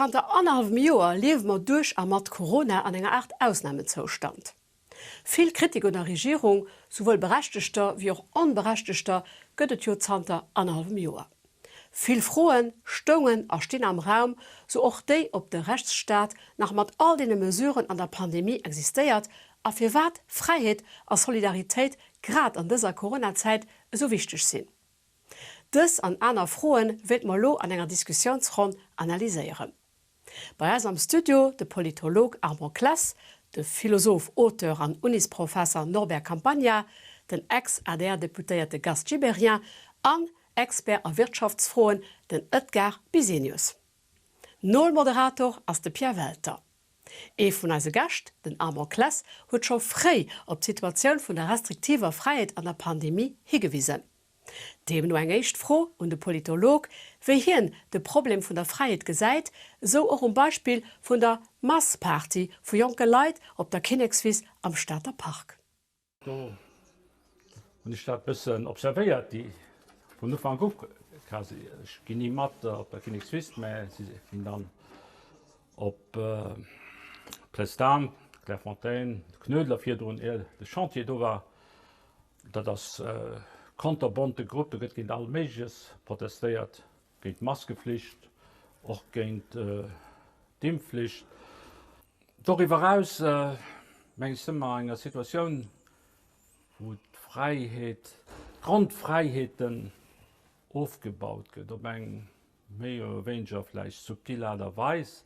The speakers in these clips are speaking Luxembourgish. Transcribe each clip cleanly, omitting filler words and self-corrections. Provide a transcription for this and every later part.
Zanter annerhallwem Joer liewe mer duerch a mat Corona an enger Aart Ausnamezoustand. Vill Kritik un der Regierung, souwuel berechtegter wéi och onberechtegter, gëtt et jo zanter annerhallwem Joer. Vill Froen stoungen a stinn am Raum, sou och déi, ob de Rechtsstaat nach mat all deene Mesuren an der Pandemie existéiert a firwat Fräiheet a Solidaritéit grad an dëser Coronazäit esou wichteg sinn. Dës an aner Froe wéilt mer elo an enger Diskussiounsronn analyséieren. Bei eis am Studio de Politolog Armand Clesse, de Philosoph, Auteur an Unisprofesser Norbert Campagna, den Ex-ADR-Deputéierte Gast Gibéryen an Expert a Wirtschaftsfroen, den Edgar Bisenius. Nol-Moderator ass de Pierre Welter. Ee vun eise Gäscht, den Armand Clesse, huet scho fréi op d'Situatioun vun der restriktiver Fräiheet an der Pandemie higewisen. Deemno eng éischt Fro un de Politolog, wéi hien de Problem vun der Fräiheet gesäit, esou och um Beispill vun der Mass-Party vu jonke Leit op der Kinnekswiss am Stater Park. Do hunn ech dat bëssen observéiert, déi vun Ufank u quasi, ech ginn ni mat op der Kinnekswiss, mä si ginn dann op Plestan, Clairefontaine, de Knuedler virdrun, ier de Chantier do war. Dat ass e konterbonte Grupp, do gëtt géint all Méigleches protestéiert, géint d'Maskeflicht, och géint d'Impfflicht. Doriwwer eraus, meng ech, si mer an enger Situatioun, wou d'Fräiheet, d'Grondfräiheeten ofgebaut gëtt op eng méi oder wéineger vläicht subtil Aart a Weis,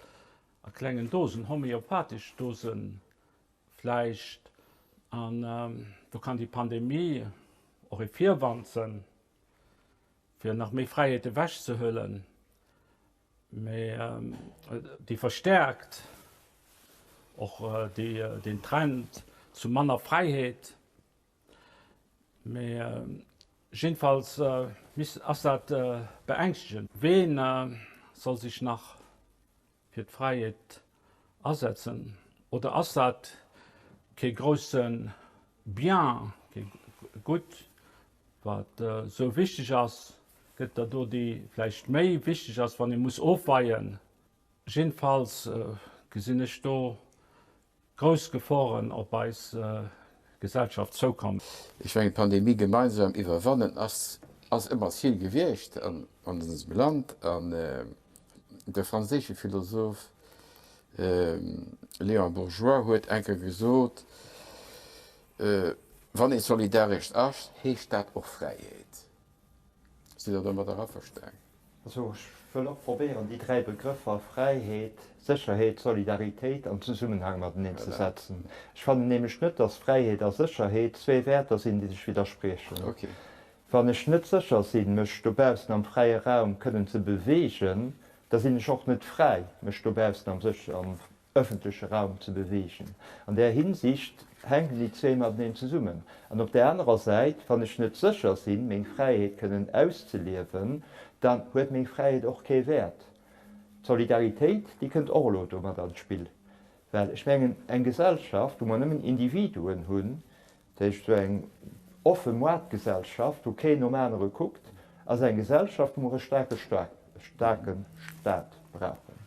a klengen Dosen, homeopathesch Dosen vläicht. An do kann déi Pandemie och ee Virwand sënn, fir nach méi Fräiheet ewechzehuelen. Mee déi verstäerkt och deen Trend zu manner Fräiheet. Mee jiddefalls ass dat beängschtegend. Ween soll sech nach fir d'Fräiheet asetzen? Oder ass dat kee grousse Bien, kee Gutt, wat esou wichteg ass? Gëtt der do, déi vläicht méi wichteg ass, wann ee muss ofweien? Jiddefalls gesinn ech do grouss Geforen op eis Gesellschaft zoukommen. Ech mengen, d'Pandemie gemeinsam iwwerwannen ass ass ëmmer d'Zil gewiescht an onsem Land. An de franséische Philosoph Léon Bourgeois huet eng Kéier gesot, Wann ee solidaresch ass, heescht dat och Fräiheet. Sidd Der domadder averstanen? Also ech wëll och probéieren, déi 3 Begrëffer Fräiheet, Sécherheet, Solidaritéit an Zesummenhang mateneen ze setzen. Ech fannen nämlech net, dass Fräiheet a Sécherheet zwee Wäerter sinn, déi sech widderspriechen. Wann ech net sécher sinn, mech dobaussen am fräie Raum kënnen ze beweegen, da sinn ech och net fräi, mech dobaussen am ëffentleche Raum ze beweegen. An där Hinsicht hänken déi zwee mateneen zesummen. An op där anerer Säit, wann ech net sécher sinn, meng Fräiheet kënnen auszeliewen, dann huet meng Fräiheet och kee Wäert. D'Solidaritéit, déi kënnt och elo do mat an d'Spill. Well ech mengen, eng Gesellschaft, wou mer nëmmen Individuen hunn, Dat heescht, esou eng offe Moartgesellschaft, wou keen nom anere kuckt, ass eng Gesellschaft, wou mer e staarke staarke Staat brauchen.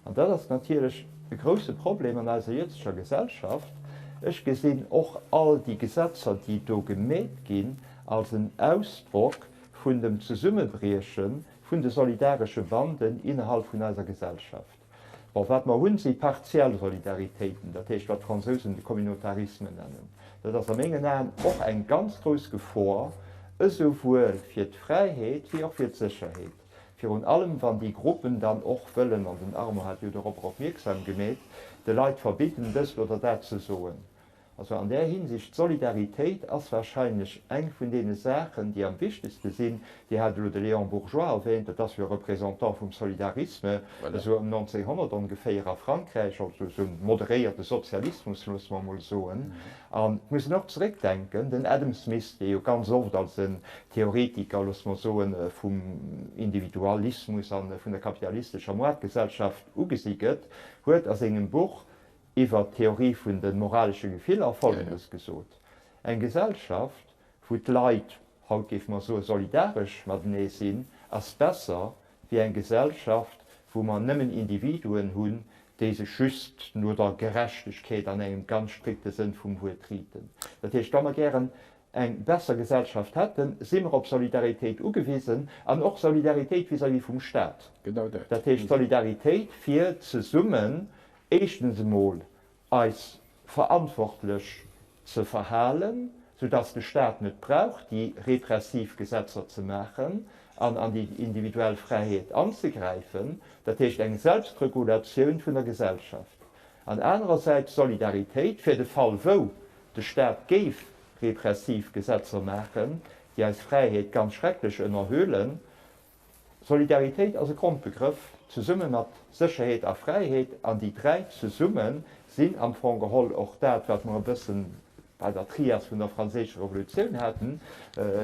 An dat ass natierlech e grousse Problem an eiser jëtzeger Gesellschaft. Ech gesinn och all déi Gesetzer, déi do gemeet ginn, als en Ausdrock vun dem Zesummebrieche vun de solidaresche Banden innerhalb vun eiser Gesellschaft. Bon, wat mer hunn, si partiell Solidaritéiten, dat heescht, wat d'Fransousen de Communautarisme nennen. Dat ass a mengen Aen och eng ganz grouss Gefor, esouwuel fir d'Fräiheet wéi och fir d'Sécherheet. Virun allem, wann déi Gruppen dann och wëllen, an den Armand hat jo dorobber opmierksam gemeet, de Leit verbidden, dëst oder dat ze soen. Also an där Hinsicht, d'Solidaritéit ass wahrscheinlech eng vun deene Saachen, déi am wichtegste sinn. Dir hat elo de Léon Bourgeois erwähnt, dat ass jo e Représentant vum Solidarisme, esou ëm 1900 ongeféier a Frankräich, also esou e moderéierte Sozialismus, loosse mer emol soen. An et muss een och zeréckdenken, den Adam Smith, dee jo ganz oft als en Theoretiker, loosse mer soen, vum Individualismus a vun der kapitalistescher Moartgesellschaft ugesi gëtt, huet a sengem Buch iwwer d'Theorie vun de moralesche Gefiller Folgendes gesot, Eng Gesellschaft, wou d'Leit, haut géife mer soen, solidaresch matenee sinn, ass besser wéi eng Gesellschaft, wou mer nëmmen Individuen hunn, déi sech just no der Gerechtegkeet an engem ganz strikte Sënn vum Wuert riiten. Dat heescht, wa mer gären eng besser Gesellschaft hätten, si mer op Solidaritéit ugewisen an och Solidaritéit vis-à-vis vum Stat. Genau dat. Dat heescht Solidaritéit fir zesummen éischtens emol eis verantwortlech ze verhalen, soudass de Stat net brauch déi repressiv Gesetzer ze maachen an an déi individuell Fräiheet anzegräifen, dat heescht eng Selbstregulatioun vun der Gesellschaft, an anerersäits Solidaritéit fir de Fall wou de Stat géif repressiv Gesetzer maachen, déi eis Fräiheet ganz schrecklech ënnerhöhlen. Solidaritéit ass e Grondbegrëff, zesumme mat Sécherheet a Fräiheet, an déi 3 zesumme sinn am Fong geholl och dat, wat mer e bëssen bei der Trias vun der Franséischer Revolutioun haten,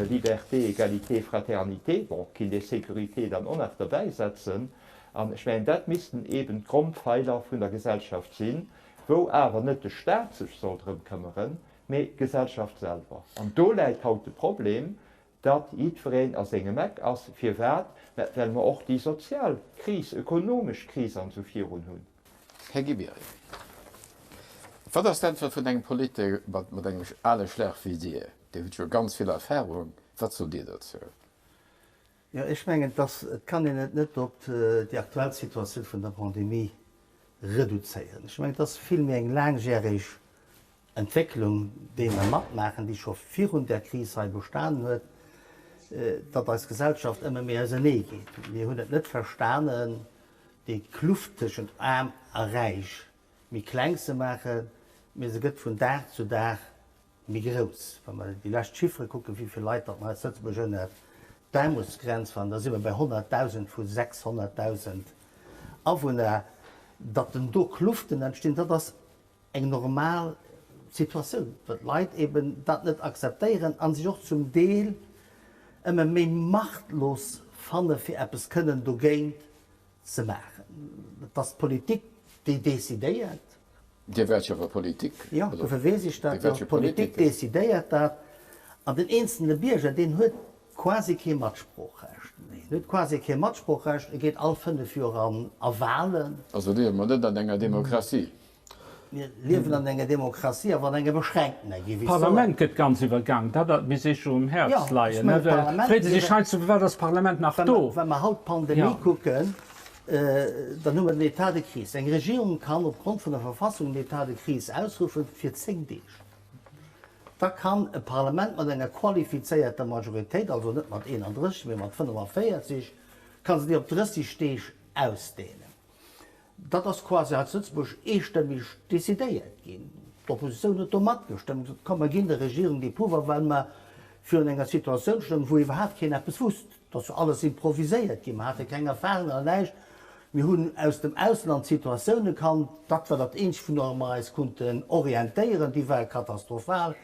Liberté, Égalité, Fraternité, bon, kinnt ee Sécurité dann och nach derbäisetzen. An ech mengen, dat missten eben d'Grondpfeiler vun der Gesellschaft sinn, wou awer net de Stat sech soll drëm këmmeren, mee d'Gesellschaft selwer. An do läit haut de Problem, datt jiddwereen a sengem Eck ass. Firwat? Mä well mer och déi sozial Kris, ökonomesch Kris an esou virun hunn. Här Gibéryen, wat ass d'Äntwert vun engem Politiker mat engem ale Schlag wéi Dir? Dir hutt jo ganz vill Erfahrung. Wat sot Dir dozou? Jo, ech mengen, dass, et kann een et net op déi aktuell Situatioun vun der Pandemie reduzéieren. Ech mengen, et ass villméi eng laangjäreg Entwécklung, déi mer matmaachen, déi scho virun där Kris hei bestanen huet, datt eis Gesellschaft ëmmer méi ausernee geet. Mir hunn et net verstanen, déi Kluft tëschent Aarm a Räich méi kleng ze maachen, mee se gëtt vun Dag zu Dag méi grouss. Wa mer déi lescht Chiffere kucken, wéi vill Leit datt mer hei zu Lëtzebuerg ënnert d'Aarmutsgrenz waren, da si mer bei 100.000 vu 600.000 Awunner. Datt den do Kluften entstinn, dat ass eng normal Situatioun, well d'Leit eben dat net akzeptéieren a sech och zum Deel ëmmer méi machtlos fanne fir eppes kënnen dogéint ze maachen. Et ass d'Politik, déi decidéiert. Dir waart jo awer Politik. Jo, dofir weess ech dat jo. D'Politik decidéiert dat an den eenzelne Bierger, deen huet quasi kee Matsproochrecht méi. En huet quasi kee Matsproochrecht, e geet all 5 Joer an a Wahlen. Also liewe mer net an enger Demokratie? Mir liewen an enger Demokratie, awer an enger beschränktener, géif ech soen. D'Parlament gëtt ganz iwwergaang. Dat misst Iech jo um Häerz leien. Freet ee sech heiansdo, Firwat ass d'Parlament nach do? Wa mer haut d'Pandemie kucken, dann hu mer den État de crise. Eng Regierung kann opgrond vun der Verfassung den État de crise ausruffe fir 10 Deeg. Da kann e Parlament mat enger qualifizéierter Majoritéit, also net mat 31, mee mat 45, ka se déi op 30 Deeg ausdehnen. Dat ass quasi hei zu Lëtzebuerg eestëmmeg decidéiert ginn. D'Oppositioun huet do matgestëmmt, gesot, komm mer ginn der Regierung dee Pouvoir, well mer virun enger Situatioun stoungen, wou iwwerhaapt keen eppes wusst. Et ass jo alles improviséiert ginn, mer hate keng Erfahrung an näischt. Mir hunn aus dem Ausland Situatioune kannt, dat war dat eenzegt, wou mer eis konnten orientéieren, déi ware katastrophal.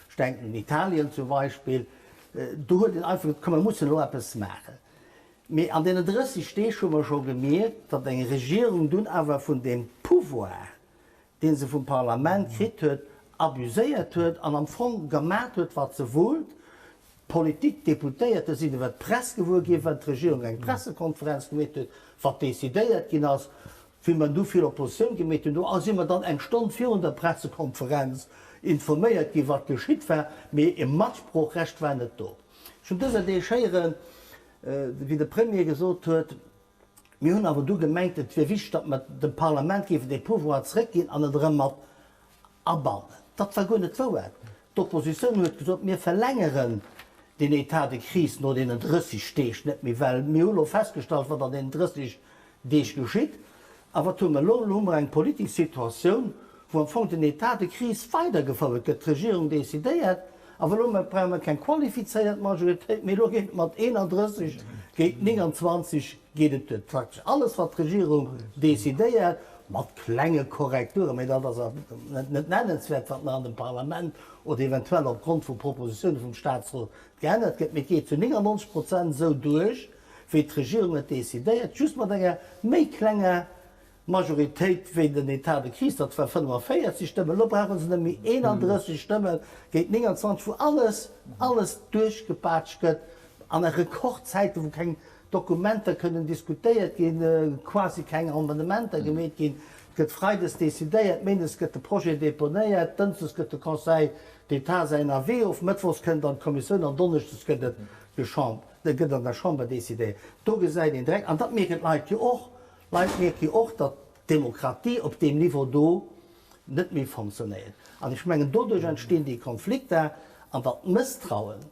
Ech denken un Italien zum Beispill. Do huet een einfach gesot, komm mer mussen elo eppes maachen. Mee an deenen 30 Deeg hu mer scho gemierkt, datt eng Regierung dunn awer vun deem Pouvoir, dee se vum Parlament kritt huet, abuséiert huet an am Fong gemat huet, wat se wollt. D'Politik, d'Deputéierte sinn iwwer d'Press gewuer ginn, well d'Regierung eng Pressekonferenz gemeet huet, wat decidéiert ginn ass. Wéi mer du vill Oppositioun gemeet hunn, do si mer dann eng Stonn virun der Pressekonferenz informéiert ginn, wat geschitt war, mee e Matsproochrecht war net do. Ech hunn dëser Deeg héieren, wéi de Premier gesot huet, Mir hunn awer du gemengt, et wier wichteg, datt mer dem Parlament géifen dee Pouvoir zréckginn an et erëm mat abannen. Dat war guer net d'Wouert. D'Oppositioun huet gesot, Mir verlängeren deen État de crise no deenen 30 Deeg net méi, well mir hu lo festgestallt, wat an deenen 30 Deeg geschitt. A wat hu mer elo? Elo hu mer eng politesch Situatioun, wou am Fong den État de crise weidergefouert gëtt. D'Regierung decidéiert, awer elo brauche mer keng qualifizéiert Majoritéit méi, elo geet et mat 31 géint 29 geet et duer. Praktesch alles, wat d'Regierung decidéiert, mat klenge Korrekturen, mä dat ass net nennenswäert, wat nach an dem Parlament oder eventuell opgrond vu Propositioune vum Statsrot geännert gëtt, mee et geet zu 99 Prozent esou duerch, wéi d'Regierung et decidéiert, just mat enger méi klenger Majoritéit wéi den État de crise, dat war 45 Stëmmen, elo brauche se nëmme méi 31 Stëmme géint 29, wou alles, alles duerchgepaatscht gëtt an a Rekordzäiten, wou keng. Dokumenter kënnen diskutéiert ginn, quasi keng Amendementer gemeet ginn. Et gëtt freides decidéiert, méindes gëtt de Projet deponéiert, dënschdes gëtt de Conseil d'État säin Avis of, mëttwochs kënnt an d'Kommissioun an donneschdes gëtt et gëtt an der Chamber decidéiert. Do gesäit een direkt, an dat mierken d'Leit jo och, d'Leit mierke jo och, datt d'Demokratie op deem Niveau do net méi fonctionnéiert. An ech mengen, doduerch entstinn déi Konflikter an dat Mësstrauen.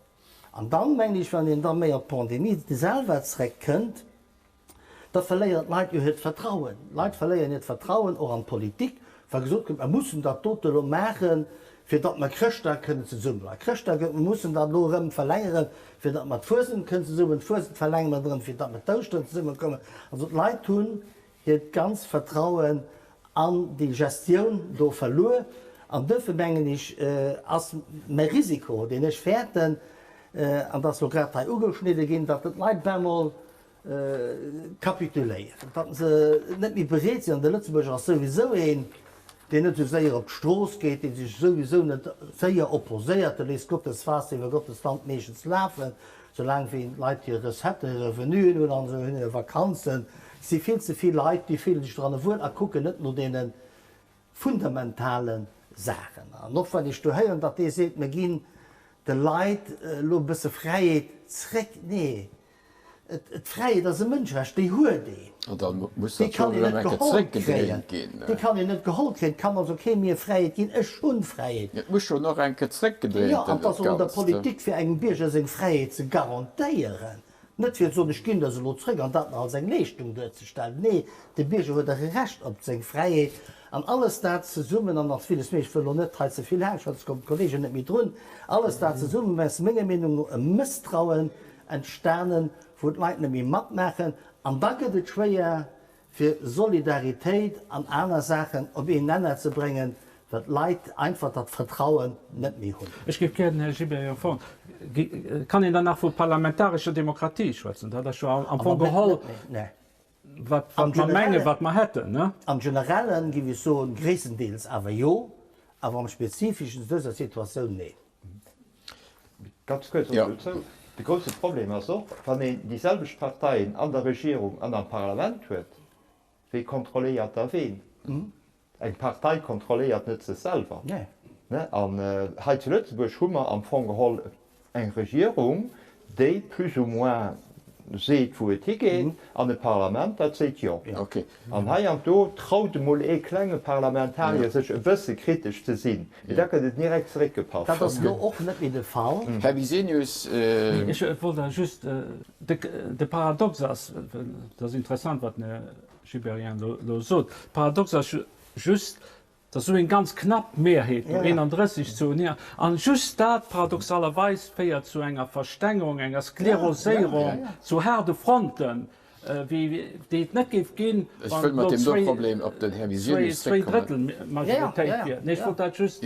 An dann, mengen ech, wann een da méi op d'Pandemie selwer zréckkënnt, da verléieren d'Leit jo hiert Vertrauen. D'Leit verléieren hiert Vertrauen och an d'Politik, wa gesot gëtt, mer mussen dat dote elo maachen, fir datt mer Chrëschtdag kënnen zesummen bleiwen. Chrëschtdag gëtt, mer mussen dat elo erëm verlängeren, fir datt mer d'Fuesent kënnen zesummen, d'Fuesent verlängere mer erëm, fir datt mer d'Ouschteren zesumme kommen. Also d'Leit hunn hiert ganz Vertrauen an déi Gestioun do verluer. An duerfir mengen ech, ass mäi Risiko, deen ech fäerten, an dat ass elo grad hei ugeschnidde ginn, datt d'Leit bemol kapituléieren, datt se net méi bereet sinn, an de Lëtzebuerger ass souwisou een, deen net esou séier op d'Strooss geet, dee sech souwisou net séier opposéiert, de léisst Gottes Waasser iwwer Gottes Land meeschtens lafen, soulaang wéi d'Leit hir Recetten, hir Revenuen hunn an esou, hunn hir Vakanzen. Et si vill ze vill Leit, déi fillen sech doranner wuel a kucken net no deene fundamentale Saachen. An och wann ech do héieren, datt dee seet, mir ginn de Leit elo e bësse Fräiheet zréck, nee, D'Fräiheet ass e Mënscherecht, déi huet een. An da muss Déi dat kann schonn een erëm net eng Kéier geholl kréien. zréckgedréint ginn. Déi kann een net geholl kréien. Et kann also kee mir Fräiheet ginn. Ech hunn Fräiheet. Et muss schonn och eng Kéier zréckgedréint Jo, an ginn, et ass dat och un der Ganzt. Politik, fir engem Bierger seng Fräiheet ze garantéieren. Net fir ze soen, ech ginn der se elo zréck an dat nach als eng Leeschtung duerzestellen. Nee, de Bierger huet och e Recht op seng Fräiheet. An alles dat zesummen, an nach villes méi, ech wëll elo net hei ze vill laang schwätzen, soss kommen d'Kollegen net méi drun, alles dat zesummen ass menger Meenung no e Mësstrauen entstanen, wou d'Leit net méi matmaachen, an da gëtt et schwéier fir Solidaritéit an aner Saachen op een Nenner ze bréngen, well d'Leit einfach dat Vertrauen net méi hunn. Ech géif gären, Här Gibéryen, am Fong, kann een dann nach vu parlamentarescher Demokratie schwätzen? Dat ass jo am Fong geholl, wat mer mengen, wat mer hätten. Am Generellen, géif ech soen, gréisstendeels awer jo, awer am Spezifeschen zu dëser Situatioun, neen. Ganz kuerz och dozou, De grousse Problem ass och, wann een déi selwecht Parteien an der Regierung an am Parlament huet, wee kontrolléiert da ween? Eng Partei kontrolléiert net sech selwer. An hei zu Lëtzebuerg hu mer am Fong geholl eng Regierung, déi plus ou moins seet, wou et higeet, an e Parlament, dat seet Jo. An hei an do traut emol ee klenge Parlamentarier sech e bësse kritesch ze sinn, mee da gëtt et direkt zeréckgepaff. Dat ass elo och net méi de Fall. Här Bisenius. Ech wollt da just, de Paradox ass, et ass interessant, wat den Här Gibéryen elo sot, de Paradox ass just, Et ass esou eng ganz knapp Mehrheet do, 31 zu, an just dat paradoxalerweis féiert zu enger Verstengerung, enger Skleroséierung, zu haarde Fronten, wéi déi et net géif ginn, Ech wann wëll mat elo deem do Problem op den Här Bisenius zwéi zréckkommen. Drëttel Majoritéit wier. Nee, ech wollt dat just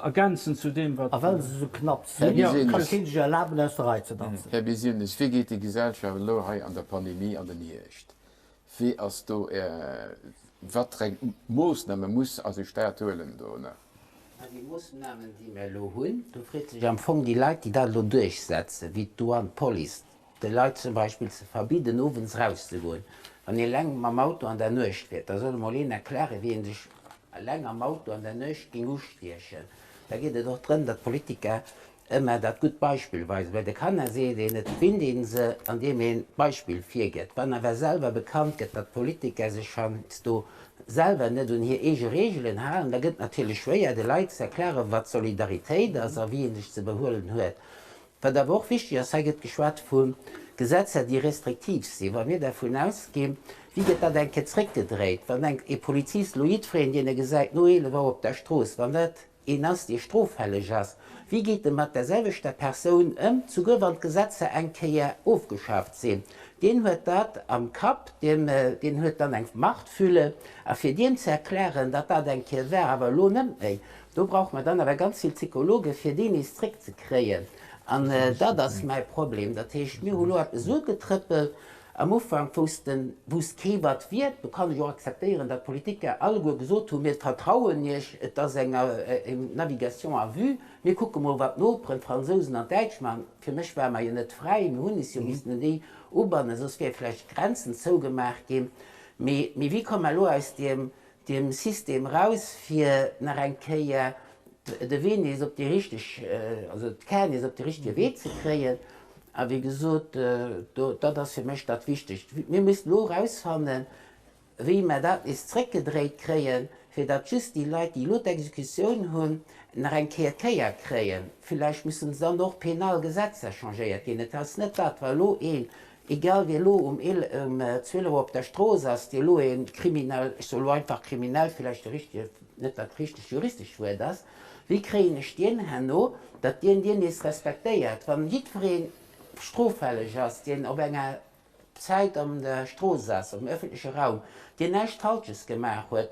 ergänzen zu deem, wat. A well se esou knapp Här sinn, ka Bisenius. keen sech erlaben, aus der Rei ze danzen. Här Bisenius, wéi geet déi Gesellschaft elo hei an der Pandemie an den Hierscht? Wéi ass do Är, wat fir eng Moossname muss eise Staat huelen do nach? Mä déi Moossnamen, déi mir elo hunn, do freet sech am Fong déi Leit, déi dat elo duerchsetzen, wéi d'Douane, d'Police, de Leit zum Beispill ze verbidden, owends erauszegoen, wann ee eleng mam Auto an der Nuecht fiert. Da soll emol een erklären, wéi ee sech eleng am Auto an der Nuecht géing ustiechen. Da geet et och drëm, datt d'Politiker Ëmmer dat gutt Beispill weisen. Bei de Kanner seet een, et winnt een se, andeem een d'Beispill virgëtt. Wann awer selwer bekannt gëtt, datt d'Politiker sech heiansdo selwer net un hir eege Reegelen halen, da gëtt et natierlech schwéier, de Leit ze erklären, wat Solidaritéit ass a wéi ee sech ze behuelen huet. Wat awer och wichteg ass, hei gëtt geschwat vu Gesetzer, déi restriktiv sinn. Wa mir dervun ausginn, wéi gëtt dat eng Kéier zréckgedréit, wann eng ee Polizist elo jiddwereen, deen e gesäit, no 11 Auer op der Strooss, wann dat een ass, dee stroffälleg ass, wéi geet e mat der selwechter Persoun ëm, souguer wann d'Gesetzer eng Kéier ofgeschaaft sinn? Deen huet dat am Kapp, deen huet dann eng Machtfülle, a fir deem ze erklären, datt dat eng Kéier war, awer elo net méi, do brauche mer dann awer ganz vill Psychologen, fir deen nees zréckzekréien. An dat ass mäi Problem. Dat heescht, mir hu lo eppes ugetrëppelt. Am Ufank woussten, wousst kee wat wier. Do kann ech och akzeptéieren, datt d'Politiker alleguer gesot hunn, mir vertrauen Iech, et ass eng Navigation à vue, mir kucke mol wat d'Noperen, d'Fransousen an d'Däitsch maachen. Fir mech ware mer jo net fräi, mir hunn is jo missten un déi ubannen, soss wäre vläicht d'Grenzen zougemaach ginn. Mee wéi komme mer elo aus deem deem System raus, fir nach eng Kéier de Wee nees op dee richteg, also d'Kär nees op de richtege Wee ze kréien. A wéi gesot, do, dat ass fir mech dat Wichtegst. Mir mussen elo erausfannen, wéi mer dat nees zréckgedréit kréien, fir datt just déi Leit, déi elo d'Exekutioun hunn, nach eng Kéier d'Kéier kréien. Villäicht mussen dann och penal Gesetzer changéiert ginn. Et ass net dat, wa elo een Egal wie elo um 12 Auer op der Strooss ass, dee elo e Kriminell, ech soe elo einfach kriminell, villäicht de richtege, net dat richtegt juristescht Wuert ass, wéi kréien ech dien herno, datt dien dien nees respektéiert, wann jiddweree stroffälleg ass, dien op enger Zäit an der Strooss ass, am öffentleche Raum, dien näischt Falsches gemaach huet,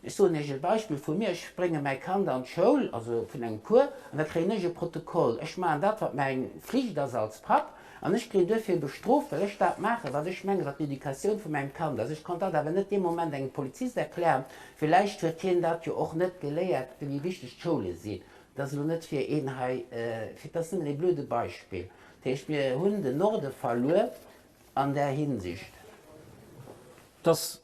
Ech soen Iech e Beispill vu mir, Ech brénge mäi Kand an d'Schoul, also vun engem Cours, an da kréien ech e Protokoll. Ech maachen dat, wat meng Flicht ass als Papp, an ech kréien duerfir bestrooft, well ech dat maachen, wat ech mengen, wat d'Educatioun vu mengem Kand ass. Ech konnt dat awer net dee Moment engem Polizist erklären. Villäicht huet hien dat jo och net geléiert, wéi wichteg d'Schoule sinn. Dat ass elo net fir een hei, fir, dat ass nëmmen e blöde Beispill. Dat heescht, mir hunn den Norde verluer an där Hinsicht. Dass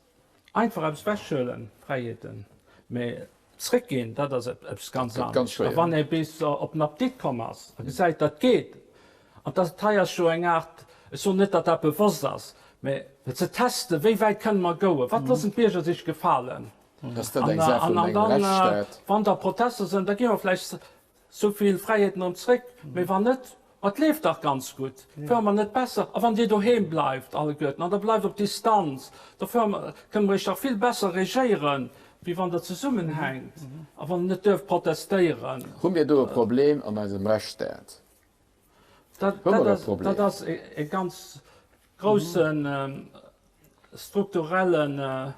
Einfach eppes wechhuelen, Fräiheeten, mä zréckginn, dat ass eppes ganz anescht. A wann ee bis op den Apdikt komm ass a gesäit, dat geet, an dat hei ass jo eng Aart, ech soen net, datt dat bewosst ass, mä fir ze testen, wéi wäit kënne mer goen, wat loossen d'Bierger sech gefalen, an dann, wann da Protester sinn, da gi mer vläicht Sou vill Fräiheeten erëm zréck, mee wann net, ma et leeft dach ganz gutt, fuere mer net besser? A wann Dir doheem bleift alleguerten an der bleift op Distanz, da fuere mer, kënne mer Iech dach vill besser regéieren, wéi wann Der zesummenhänkt a wann Der net duerft protestéieren. Hu mir do e Problem an eisem Rechtsstaat? Hu mer e Problem? Dat ass e ganz groussen strukturellen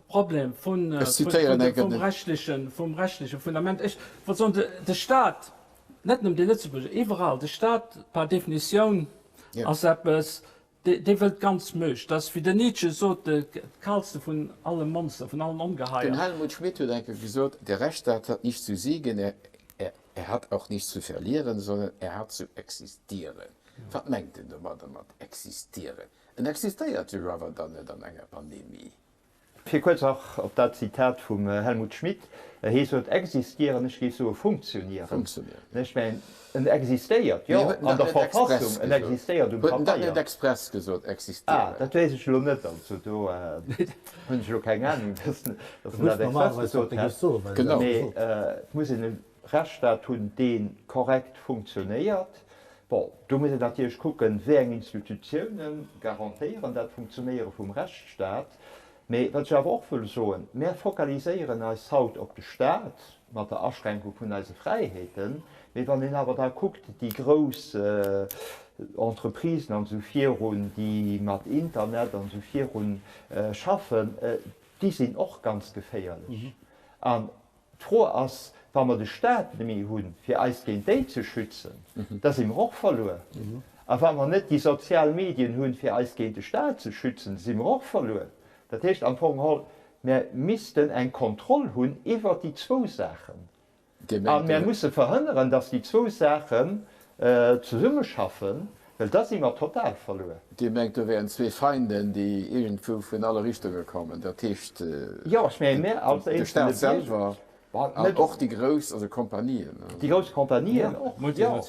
Problem vum rechtleche Fundament. Ech wollt soen, de Staat, net nëmmen dee Lëtzebuerger, iwwerall, de Staat par Definitioun ass eppes, dee wëllt d'ganz Muecht. Dat ass, wéi den Nietzsche sot, d'kaalste vun alle Monster, vun allen Ongeheier. Den Helmut Schmidt huet eng Kéier gesot, Der Rechtsstaat hat nicht zu siegen, er hat auch nicht zu verlieren, sondern er hat zu existieren. Wat mengt en domadder mat existieren? En existéiert jo awer dann net an enger Pandemie. Fir kuerz nach op dat Zitat vum Helmut Schmidt, hee sot existieren, ech géif soe funktionieren. Funktionieren. Ech mengen, en existéiert, jo, an der Verfassung, en existéiert um Huet en dat Pabeier. net express gesot, existieren? Ah, dat weess ech elo net, also do hunn ech elo keng Anung, dass en dat express gesot hätt. Mee et muss een e Rechtsstaat hunn, dee korrekt funktionéiert. Bon, do muss een natierlech kucken, wéi eng Institutiounen garantéieren dat Funktionéiere vum Rechtsstaat. Mee wat ech awer och wëll soen, Mär fokaliséieren eis haut op de Staat mat der Aschränkung vun eise Fräiheeten. Mee wann een awer da kuckt, déi grouss Entreprisen an esou virun, déi mat Internet an esou virun schaffen, déi sinn och ganz geféierlech. An D'Fro ass, wa mer de Staat net méi hunn, fir eis géint déi ze schützen, da si mer och verluer. A wa mer net déi sozial Medien hunn, fir eis géint de Staat ze schützen, si mer och verluer. Dat heescht am Fong geholl, mer missten eng Kontroll hunn iwwert déi zwou Saachen. A mer musse verhënneren, dass déi zwou Saachen zesummeschaffen, well da si mer total verluer. Dir mengt, do wären zwee Feinden, déi iergendwou vun alle Richtunge kommen, dat heescht de Staat selwer an och déi grouss, also Kompanien? Déi grouss Kompanien och, jo.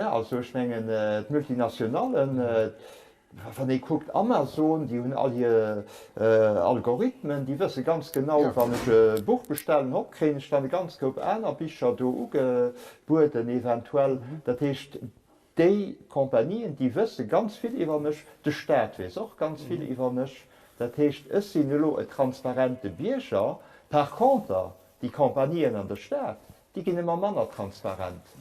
Also ech mengen d'Multinationallen, Wann ee kuckt, Amazon, déi hunn all hir Algorithmen, déi wësse ganz genau, wann ech e Buch bestellen, hopp, kréien ech dann e ganz Koup aner Bicher do ugebueden eventuell. Dat heescht, déi Kompanien, déi wësse ganz vill iwwer mech, de Staat weess och ganz vill iwwer mech. Dat heescht, ech sinn elo e transparente Bierger. Par conter, déi Kompanien an de Staat, Déi ginn ëmmer manner transparent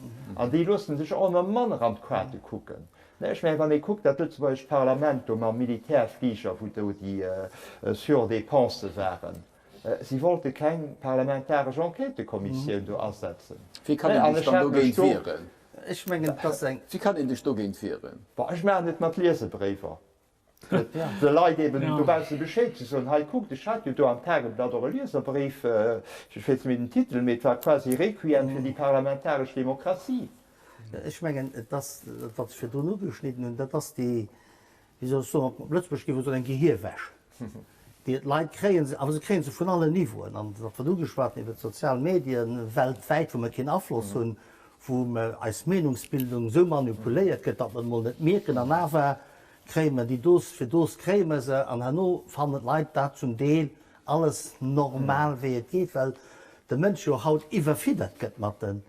an déi loosse sech och ëmmer manner an d'Quate kucken. Ech mengen, wann ee kuckt, dat lëtzebuergescht Parlament do mam Militärfliger, wou do déi Surdépense waren, si wollte keng parlamentaresch Enquêtëkommissioun do asetzen. Wéi kann een sech dann dogéint wieren? Ech mengen, et ass eng. Wéi kann een sech dogéint wieren? Bon, ech maachen et mat Liesebréiwer. De Leit eben dobausse Bescheed ze soen, hei kuckt, ech hat jo do am Tageblatt och e Lieserbréif, ech weess net méi den Titel, mee et war quasi Requiem fir déi parlamentaresch Demokratie. Ech mengen, et ass dat, wat ech virdrun ugeschnidden hunn, dat ass déi, wéi soll ech soen, op Lëtzebuergesch géif ee soen, eng Gehirwäsch, déi d'Leit kréien, awer se kréie se vun allen Niveauen. An dat wat ugeschwat ginn iwwer d'sozial Medien weltwäit, wou mer keen Afloss hunn, wou eis Meenungsbildung esou manipuléiert gëtt, datt mer et emol net mierken, an awer kréie mer déi Dose fir Dose kréie mer se, an herno fannen d'Leit dat zum Deel alles normal wéi et geet, well de Mënsch jo haut iwwerfiddert gëtt mat den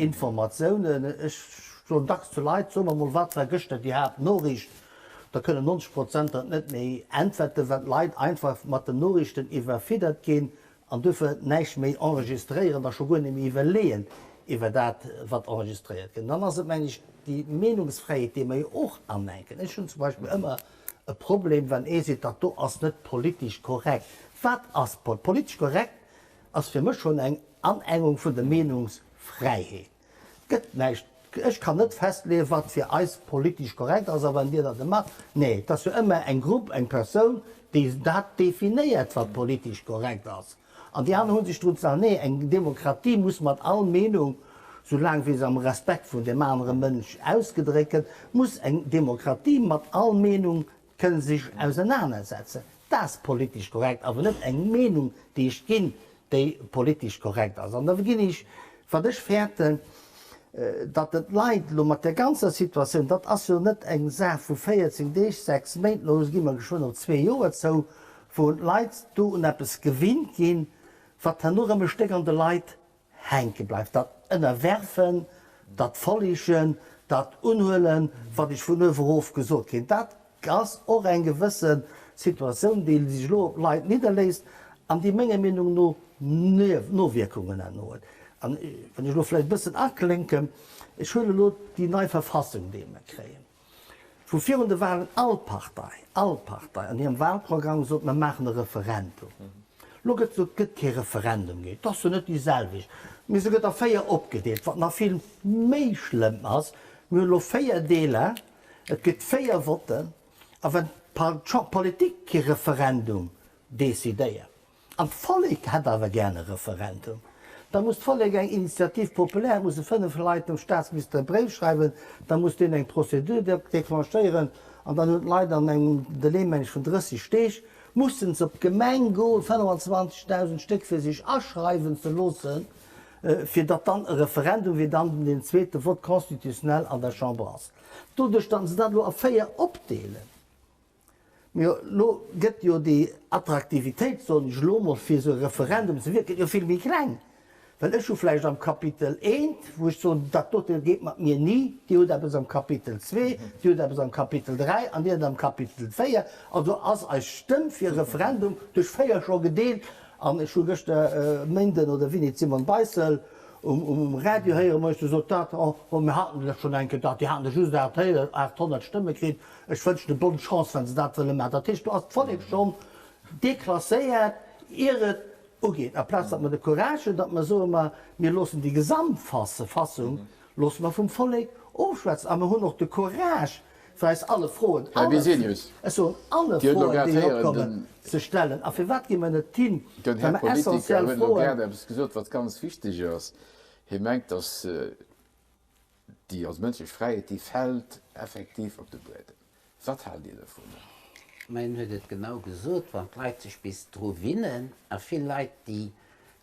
Informatiounen. Ech soen dacks zu Leit, So mer mol, wat war gëschter déi Haaptnoriicht? Da kënnen 90 Prozent dat net méi äntwerten, well d'Leit einfach mat den Noriichten iwwerfiddert ginn an duerfir näischt méi enregistréieren a scho guer net méi iwwerleeën iwwer dat, wat enregistréiert gëtt. An dann ass et, mengen ech, déi Meenungsfräiheet, déi mer jo och anenken. Ech hunn zum Beispill ëmmer e Problem, wann ee seet, dat do ass net politesch korrekt. Wat ass politesch korrekt? Ass fir mech schonn eng Anengung vun der Meenungsfräiheet. Et gëtt näischt, ech kann net festleeën, wat fir eis politesch korrekt ass a wann Dir dat net maacht. Nee, et ass jo ëmmer eng Grupp, eng Persoun, déi dat definéiert, wat politesch korrekt ass. An déi aner hu sech drun ze halen. Nee, eng Demokratie muss mat all Meenung, soulaang wéi se am Respekt vun deem anere Mënsch ausgedréckt gëtt, muss eng Demokratie mat all Meenung kënne sech ausernanersetzen. Dat ass politesch korrekt, awer net eng Meenung, déi ech ginn, déi politesch korrekt ass. An da ginn ech, wat ech fäerten, datt et d'Leit elo mat där ganzer Situatioun, dat ass jo net eng Saach vu 14 Deeg, 6 Méint, elo gi mer geschwënn op zwee Joer zou, wou d'Leit do un eppes gewinnt ginn, wat herno erëm e Stéck an de Leit hänke bleift, dat Ënnerwerfen, dat Follegen, dat Unhuelen, wat ech vun uewe erof gesot krit, dat ass och eng gewësse Situatioun, déi sech elo op d'Leit nidderléisst an déi menger Meenung no Nowierkungen herno huet. An wann ech elo vläicht e bëssen aklénken, ech huelen elo déi nei Verfassung, déi mer kréien. Wou virun de Wahlen all Partei, all Partei an hirem Wahlprogramm sot, mer maachen e Referendum. Elo gëtt gesot, et gëtt kee Referendum méi, et ass jo net déi selwecht, mee se gëtt a 4 opgedeelt, wat nach vill méi schlëmm ass, mir hunn elo 4 Deeler, et gëtt 4 Votten, a wenn d'Politik kee Referendum decidéiert, An d'Vollek hätt awer gären e Referendum. Da muss d'Vollek eng Initiative populaire, musse 5 Leit dem Staatsminister e Bréif schreiwen, da muss deen eng Procédure déclenchéieren an dann hunn d'Leit an engem Delai, meng ech, vun 30 Deeg, mussen se op d'Gemeng goen, 25.000 Stéck, fir sech aschreiwen ze loossen, fir datt dann e Referendum, wéi dann den zweete Vote constitutionnel an der Chamber ass. Doduerch, datt se dat elo a 4 opdeelen, Mee elo gëtt jo déi Attraktivitéit, soen ech elo emol, fir esou e Referendum ze wierken, jo vill méi kleng. Well ech hu vläicht am Kapitel eent, wou ech soen, dat dote geet mat mir ni, Dir hutt eppes am Kapitel zwee, Dir hutt eppes am Kapitel dräi an Dir hutt am Kapitel véier. Also ass eis Stëmm fir e Referendum duerch véier scho gedeelt. An ech hu gëschter Méinden, oder wéini, d'Simone Beissel um Radio héieren, wou ech du sot, dat, oh, mir haten dat schonn eng Kéier, dat, déi haten der just 800 Stëmme kritt. Ech wënschen e bonne Chance, wa se dat wëlle maachen. Dat heescht, do ass d'Vollek schonn deklasséiert, ier et ugeet. Amplaz datt mer de Courage hunn, datt mer soen, ma mir loossen déi Gesamtfassung loosse mer vum Vollek ofschwätzen a mer hunn och de Courage, fir eis alle Froen, Här alle, Wirsenius, ech soen alle Dir hutt elo Froen, grad déi héieren, opkommen, den. ze stellen. A firwat gi mer net hin, Den wa Här mer Politiker essentiell huet elo Froen. grad eppes gesot, wat ganz wichteg ass. Hie mengt, datt Déi als mënschlech Fräiheet, déi fält effektiv op de Buedem. Wat haalt Dir dovunner? Mä en huet et genau gesot, wann d'Leit sech bis dru winnen, a vill Leit, déi,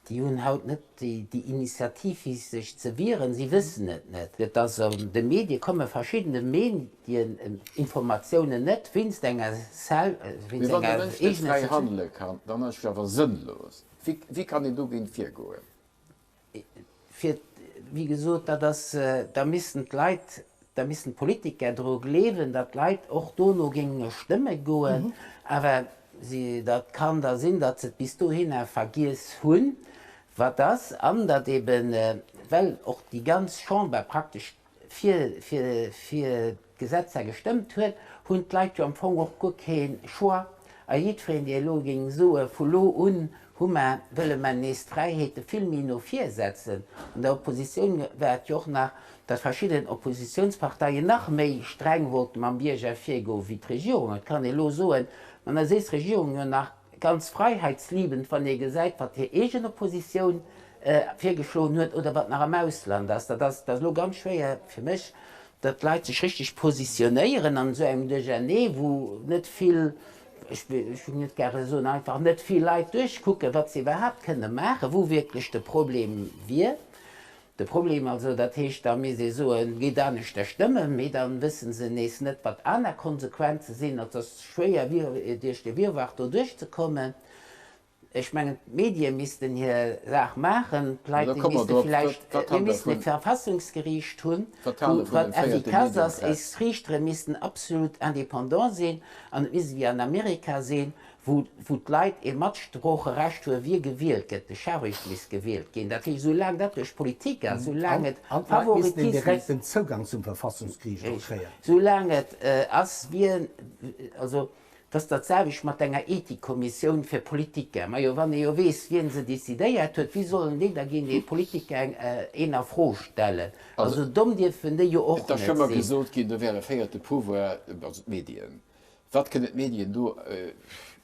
déi hunn haut net déi, déi Initiativ fir sech ze wieren, si wëssen et net. Et ass an de Medie komme verschiddene Medien Informatiounen net wéinst enger Cell, Mee wéinst wann de enger Mënsch net eegener fräi Situatioun. handele kann, dann ass et awer sënnlos. Wéi, wéi kann een dogéint virgoen? Fir, wéi gesot, dat ass, da missten d'Leit, da missten d'Politiker dru gleewen, datt d'Leit och dono géinge stëmme goen. Awer si, dat kann da sinn, datt se et bis dohinner vergiess hunn, wat ass, an datt eben, well och déi ganz Chamber praktesch fir, fir, fir d'Gesetzer gestëmmt huet, hunn d'Leit jo am Fong och guer kee Choix. A jiddwereen, dee elo géing soe vu lo un. Hu mer, wëlle mer nees d'Fräiheete vill méi no vir setzen. An der Oppositioun war et jo och nach, datt verschidden Oppositiounsparteien nach méi streng wollte mam Bierger virgoen wéi d'Regierung. Et kann ee elo soen, ma da sees d'Regierung jo nach ganz freiheitsliebend, wann ee gesäit, wat hir eegen Oppositioun virgeschloen huet oder wat nach am Ausland ass. Dat ass elo ganz schwéier fir mech, datt d'Leit sech richteg positionéieren an esou engem Duerchernee, wou net vill, ech wëll net gäre soen, einfach net vill Leit duerchkucken, wat se iwwerhaapt kënne maachen, wou wierklech de Problem wier. De Problem also, dat heescht, da misst ee soen, gitt aneschter stëmmen, mee da wësse se nees net, wat aner Konsequenze sinn. Et ass schwéier, duerch de Wirrwarr do duerchzekommen. Ech mengen, d'Medie missten hir Saach maachen, d'Leit, déi misste vläicht, mir missten e Verfassungsgeriicht hunn, wou, wat effikass ass, éis Riichtere missten absolut indépendant sinn an et misst ewéi an Amerika sinn, wou, wou d'Leit ee Matsproocherecht hu wie gewielt gëtt, de Sheriff misst gewielt ginn. Dat heescht, esou laang dat duerch Politik ass, esou laang et An d'Leit missten een Favoritismus, direkten Zougang zum Verfassungsgeriicht och kréien. esou laang et ass, wien, also Et ass dat selwecht mat enger Ethikkommissioun fir Politiker. Majo, wann ee jo weess, wien se decidéiert huet, wéi sollen déi da géint ee Politiker een a Fro stellen? Also domm dierfen déi jo och Et ass net scho mol sinn. gesot ginn, do wär e véierte Pouvoir, also d'Medien. Wat kënnen d'Medien do,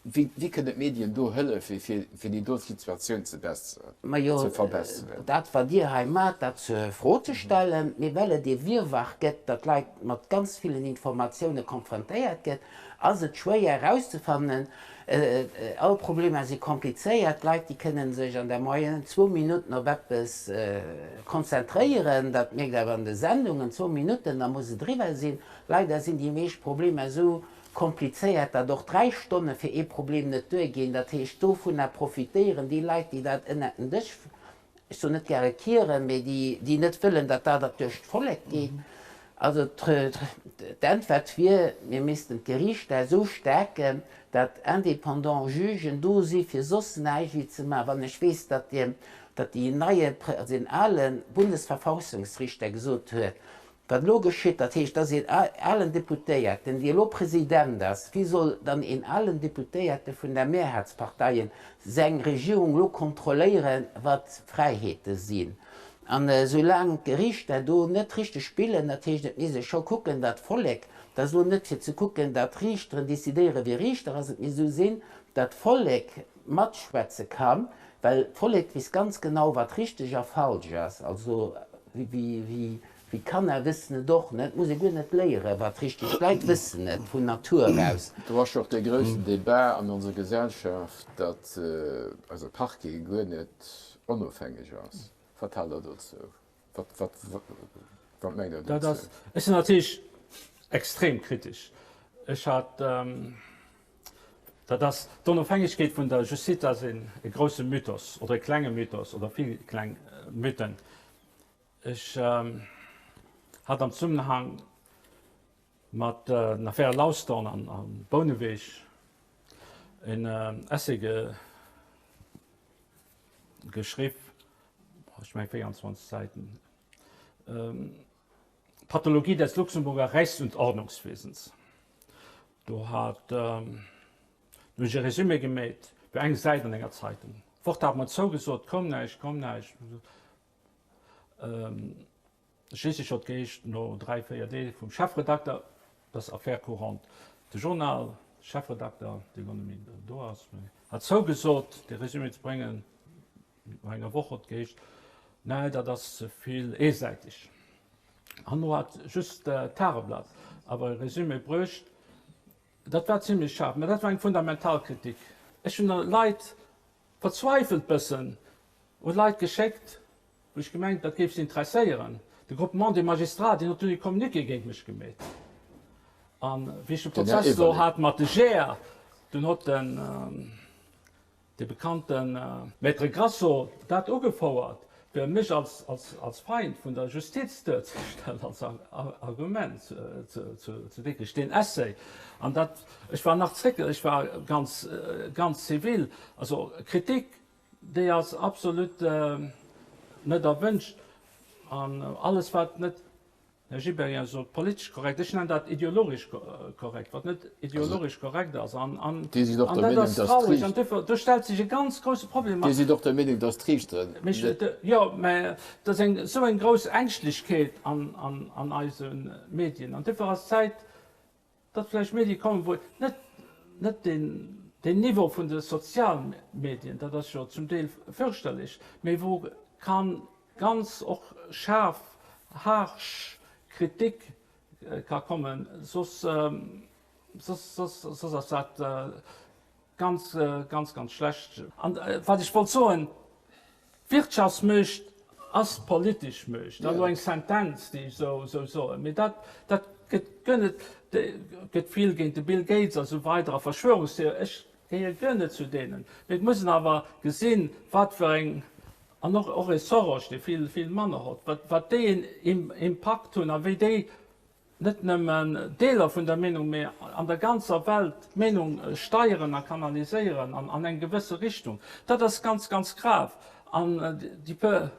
wéi, wéi kënnen d'Medien do hëllefe fir, fir déi do Situatioun ze besseren, Majo, ze verbesseren? dat wat Dir hei maacht, dat zur Fro ze stellen, mee well et ee Wirrwarr gëtt, datt d'Leit mat ganz villen Informatioune konfrontéiert gëtt, ass et schwéier erauszefannen. All Problemer si komplizéiert. D'Leit, déi kënne sech an der Moyenne zwou Minutten op eppes konzentréieren. Dat mierkt awer an de Sendungen, zwou Minutten, da muss et eriwwer sinn. Leider sinn déi meescht Problemer esou komplizéiert, datt och 3 Stonne fir ee Problem net duerginn. Dat heescht, dovunner profitéieren déi Leit, déi dat ënnert den Dësch ech soen net gäre kieren, mee déi, déi net wëllen, datt dat duerch d'Vollek geet. Also d'Äntwert wier, mir missten d'Geriichter esou stäerken, datt indépendant Jugen do si fir soss näischt wéi ze maachen. Wann ech weess, datt deen neie, also deen ale Bundesverfassungsrichter gesot huet, Wat elo geschitt, dat heescht, dass een alen Deputéierten, dee elo President ass, wéi soll dann een alen Deputéierte vun der Mehrheitsparteien seng Regierung elo kontrolléieren, wat Fräiheete sinn? An esoulaang d'Gerichter do net richteg spillen, dat heescht, et misst ee scho kucken, dat d'Vollek, dat ass elo net fir ze kucken, dat d'Riichteren décidéieren, wie Riichter ass, et misst esou sinn, dat d'Vollek matschwätze kann, well d'Vollek weess ganz genau, wat richteg a falsch ass. Also wéi d'Kanner wëssen et och net, muss ee guer net léieren, wat richteg, d'Leit wëssen et vun Natur aus. Do ass jo och dee groussen Débat an onser Gesellschaft, datt eise Parquet guer net onofhängeg ass. Wat haalt Der dozou? Wat mengt Der dozou? Ech sinn natierlech extrem kritesch. Ech hat, dat ass, d'Onofhängegkeet vun der Justiz ass e grousse Mythos oder e klenge Mythos oder vill kleng Mythen. Ech hat am Zesummenhang mat den Affäre Lausdorn a Bouneweg en Essay geschriww, ech meng 24 Säiten, Pathologie des Luxemburger Rechts und Ordnungswesens. Do hat hunn ech e Résumé gemeet fir eng Säit an enger Zeitung. D'Wort hat mer zougesot, koum näischt, koum näischt. Schliisslech huet geheescht, no 3, 4 Deeg vum Chefredakter, dass Affaire courante. De Journal, Chefredakter, dee lo net méi do ass, mee hat zougesot, de Résumé ze bréngen. No enger Woch huet geheescht, Nee, dat ass ze vill eesäiteg. An no hat just d'Tageblatt awer e Résumé bruecht. Dat war zimlech schaarf, mä dat war eng fundamental Kritik. Ech hunn Leit verzweifelt bëssen u Leit geschéckt, wou ech gemengt, dat géif se interesséieren. De Groupement des magistrats, deen huet dunn e Communiqué géint mech gemeet. An wéi ech de Prozess elo hat mat de GER, dunn huet den, dee bekannte Maître Grasso dat ugefouert, fir mech als, als, als Feind vun der Justiz duerzestellen, als Argument zu Dikrech, deen Essay. An dat, ech war nach zréck, ech war ganz, ganz zivil. Also Kritik, déi ass absolut net erwünscht an alles wat net. Här Gibéryen sot, politesch korrekt, ech nennen dat ideologesch korrekt, wat net ideologesch korrekt ass, an Dir sidd och der dat Meenung, ass dass traureg. An d'Riicht. do stellt sech e ganz grouse Problem. Dir sidd och der Meenung, dass d'Riichteren net. Jo, mä et ass eng esou eng grouss Ängschtlechkeet an eise Medien. An duerfir ass d'Zäit, datt vläicht Medie kommen, wou net, net deen, deen Niveau vun de Sozialmedien, dat ass jo zum Deel fürchterlech, mee wou ka ganz och schaarf, harsch Kritik ka kommen, soss, soss, soss, soss ass dat ganz, ganz, ganz schlecht. An wat ech wollt soen, D'Wirtschaftsmuecht ass d'politesch Muecht. Dat ass elo eng Sentenz, déi ech esou soen, mee dat dat gëtt guer net, gëtt vill géint de Bill Gates a sou weider a Verschwörungstheorien, ech gehéiere guer net zu deenen, mee et muss een awer gesinn, wat fir eng, an och och e Soros, dee vill, vill manner hott, wat wat déi en Impakt hunn a wéi déi net nëmmen Deeler vun der Meenung, mee an der ganzer Welt d'Meenung steieren a kanaliséieren an eng gewësse Richtung. Dat ass ganz, ganz grav. An déi puer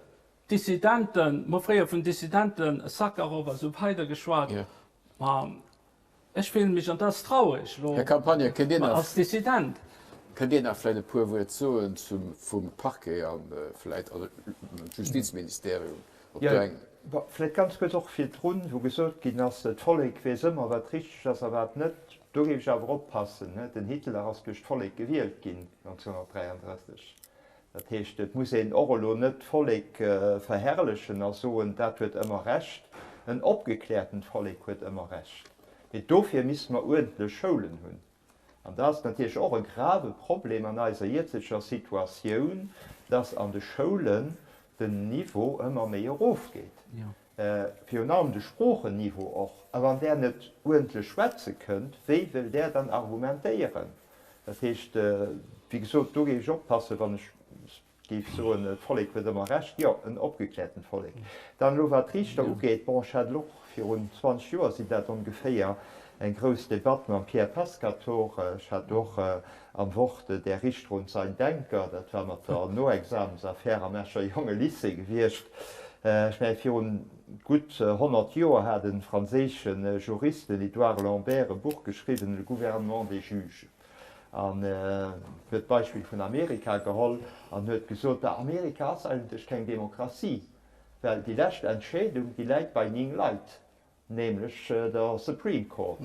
Dissidenten, mer hu fréier vun Dissidenten, Sakharov a sou weider geschwat, ma ech fillen mech, an dat ass traureg elo, Här Campagna, kënnt Dir nach, als Dissident. kënnt Dir nach vläicht e puer Wuert soen zum, vum Parquet a vläicht, also Justizministerium, op do eng. Bon, vläicht ganz kuerz och virdrun, wou gesot ginn ass, d'Vollek weess ëmmer, wat richteg ass a wat net. Do géif ech awer oppassen. Den Hitler ass duerch d'Vollek gewielt ginn 1933. Dat heescht, et muss een och elo net d'Vollek verherrlechen a soen, dat huet ëmmer Recht. En opgekläertent Vollek huet ëmmer Recht. Mee dofir misste mer uerdentlech Schoulen hunn. An dat ass natierlech och e grave Problem an eiser jëtzeger Situatioun, dass an de Schoulen den Niveau ëmmer méi erofgeet, virun allem de Sproochenniveau och. A wann där net uerdentlech schwätze kënnt, wéi wëll där dann argumentéieren? Dat heescht, wéi gesot, do géif ech oppassen, wann ech Géif soen, d'Vollek huet ëmmer Recht. Jo, en opgekläertent Vollek. Dann elo wat d'Riichter ugeet, bon, ech hat elo och virun 20 Joer sinn dat ongeféier, eng grouss Debatt mam Pierre Pescatore. Ech hat och am Wort Der Richter und sein Denker, dat war mat der Noexamensaffär am Escher Jongelycée gewiescht. Ech mengen, virun gutt 100 Joer hat e franséische Jurist, den Edouard Lambert, e Buch geschriwwen, Le gouvernement des juges. An huet d'Beispill vun Amerika geholl an huet gesot, Bah, Amerika ass eigentlech keng Demokratie, well déi lescht Entscheedung, déi läit bei 9 Leit, nämlech der Supreme Court.